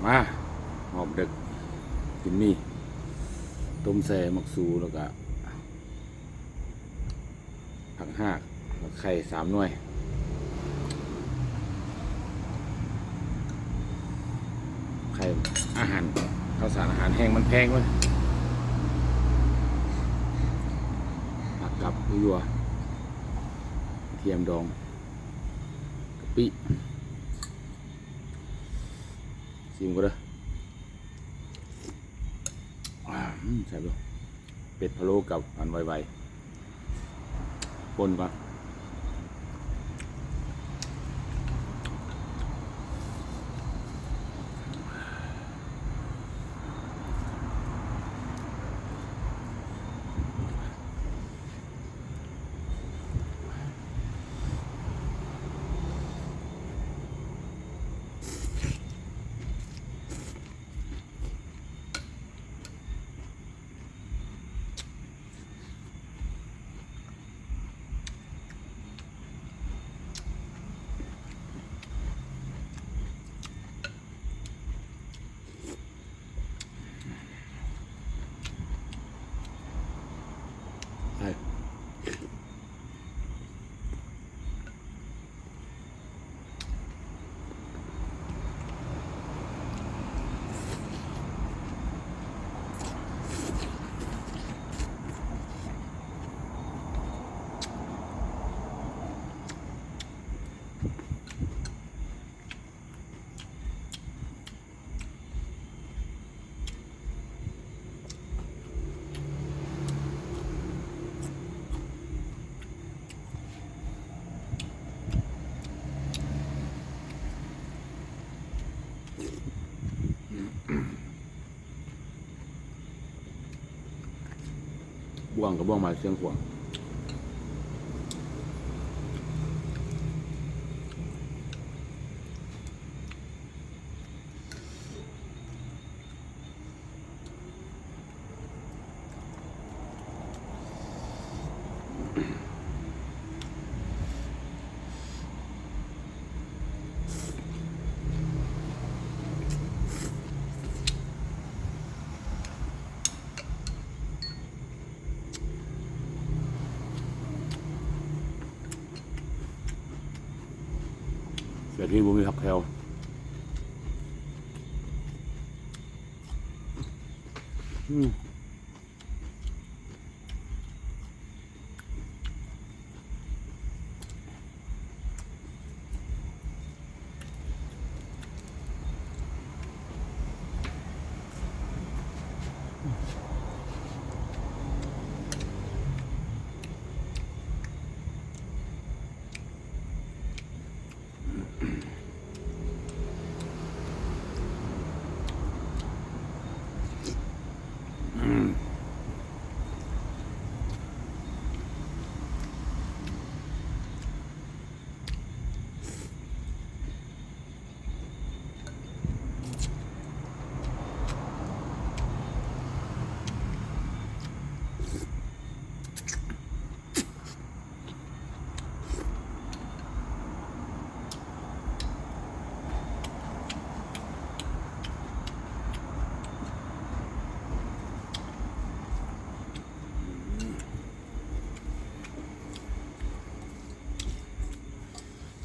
ອ່າ ຮອບເດິກ ກິນໝີ່ ຕົ້ມແຊ່ໝາກຊູ ແລ້ວກະຜັກຮາກ ໝາກໄຂ່ສາມໜ່ວຍ ໄຂ່ ອາຫານ ເຂົ້າສານອາຫານແຫ້ງມັນແພງເວີຍ ຜັກກັບ ຫວ ກະທຽມດອງ ກະປິ ຊີມກ່ອນເດີ ອືມ ແຊບຢູ່ ເປັດພະໂລ້ກັບອັນໄວໆ ປົນກ່ອນ. ບ່ວງກະບ່ວງມາຊຽງຂວາງ. ແບບນີ້ບໍ່ມີຜັກແພວ ອືມ.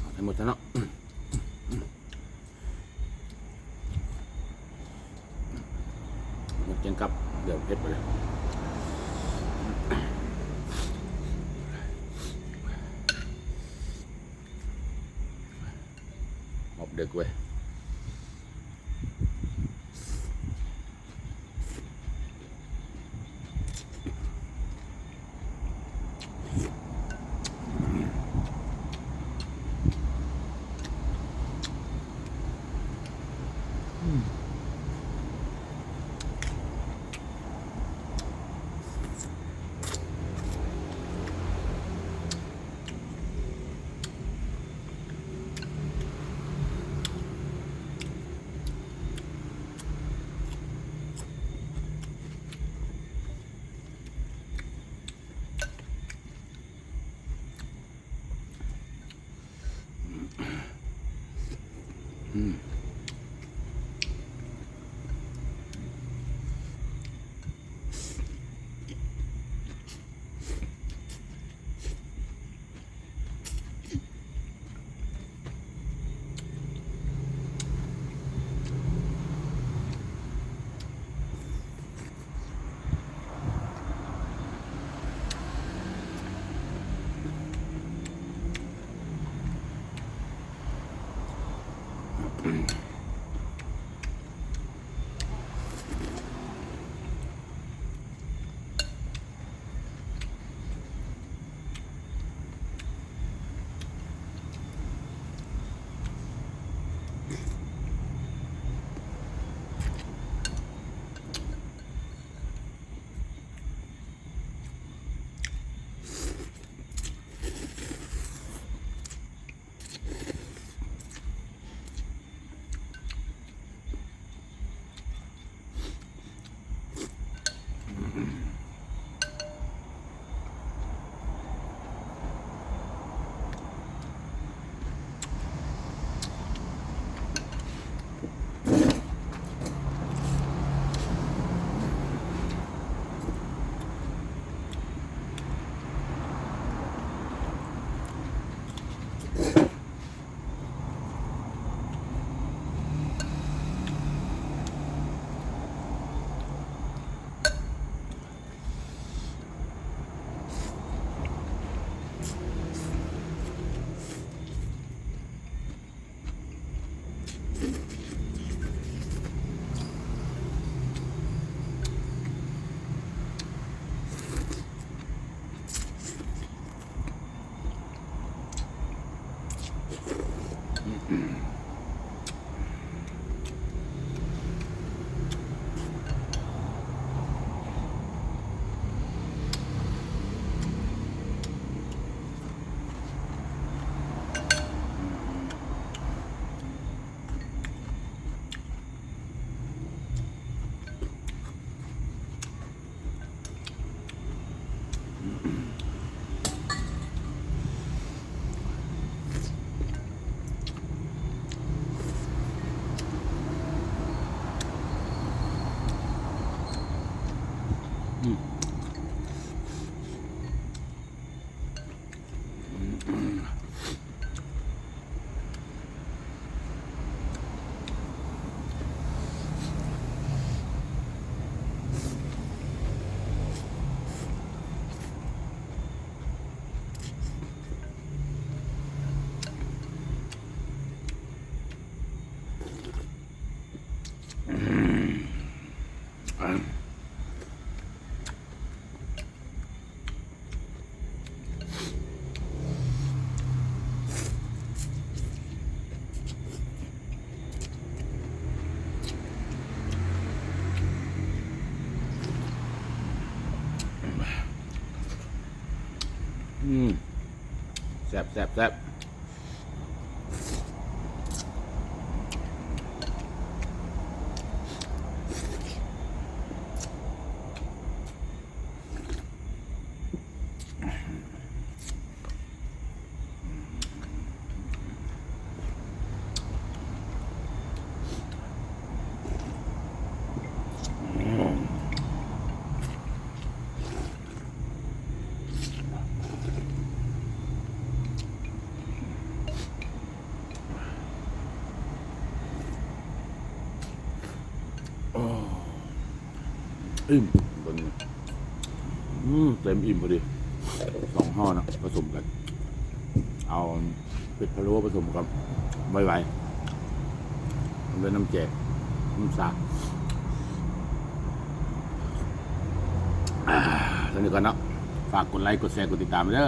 ເອົາໃຫ້ໝົດຊະເນາະ ໝົດກຽງກັບ ດຽວເຜັດໄປເລີຍ ຮອບເດິກເວີຍ. ອືມ ອືມ ແຊບ ແຊບ ແຊບ. ອີ່ມ ຕົວນີ້ ອືມ ເຕັມອີ່ມພໍດີ ສອງຫໍ່ເນາະ ປະສົມກັນ ເອົາເປັດພະໂລ້ປະສົມກັບໄວໆ ນຳດ້ວຍນ້ຳແຈ່ວ ນ້ຳຊາ ອ່າ ເທົ່ານີ້ກ່ອນເນາະ ຝາກກົດໄລ ກົດແຊ ກົດຕິດຕາມເດີ.